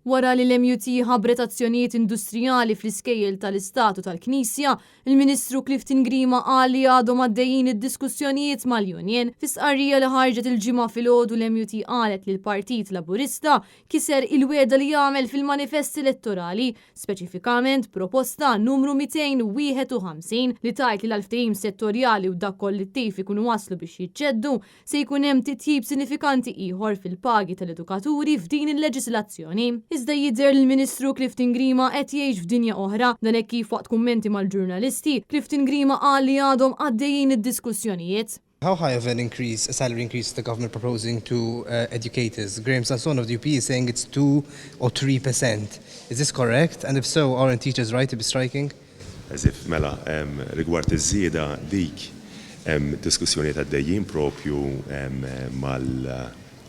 Wara li l-MUT ħabbret azzjonijiet industrijali fl-iskejjel tal-Istat u tal-Knisja, il-Ministru Clifton Grima qal li għadhom għaddejjin id-diskussjonijiet mal-union. Fi stqarrija li ħarġet il-Ġimgħa filgħodu l-MUT qalet li l-Partit Laburista kiser il-wegħda li għamel fil-manifest elettorali, speċifikament proposta numru 251 li tgħid li la l-ftehim settorjali u dak kollettiv ikunu waslu biex jiġġeddu, Se jkun hemm titjib sinifikanti ieħor fil-pagi tal-edukaturi f'din il-leġislazzjoni. Iżda jidher li l-Ministru Clifton Grima qed jgħix f'dinja oħra, dan hekk kif waqt kummenti mal-ġurnalisti, Clifton Grima qal li għadhom għaddejjin id-diskussjonijiet. How high of an increase, a salary increase is the government proposing to educators? Graham Sansone of the UP is saying it's 2 or 3%. Is this correct? And if so, aren't teachers right to be striking? As if, mela, rigward iż-żieda dik hemm diskussjonijiet għaddejjin propju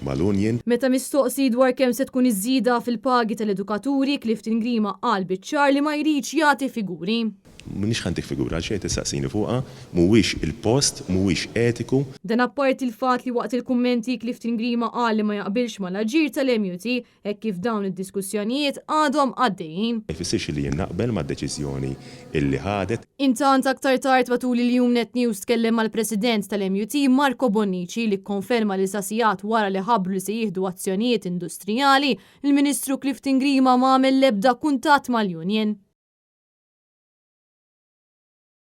mal-union. Meta mistoqsi dwar kemm se tkun iż-żieda fil-pagi tal-edukaturi, Clifton Grima qal biċ-ċar li ma jridx jagħti figuri. M'iniex ħa ntik figura għalxejn tistaqsini fuqha, mhuwiex il-post, mhuwiex etiku. Dan apparti l-fatt li waqt il-kummenti Clifton Grima qal li ma jaqbilx mal-aġir tal-MUT hekk kif dawn id-diskussjonijiet għadhom għaddejjin. Ma jfissirx li jien naqbel mad-deċiżjoni illi ħadet. Intant aktar tard matul il-jum Net News tkellem mal-President tal-MUT Marco Bonnici li kkonferma li sa sigħat wara li ħabbru li se jieħdu azzjonijiet industrijali, il-Ministru Clifton Grima m'għamel l-ebda kuntatt mal-union.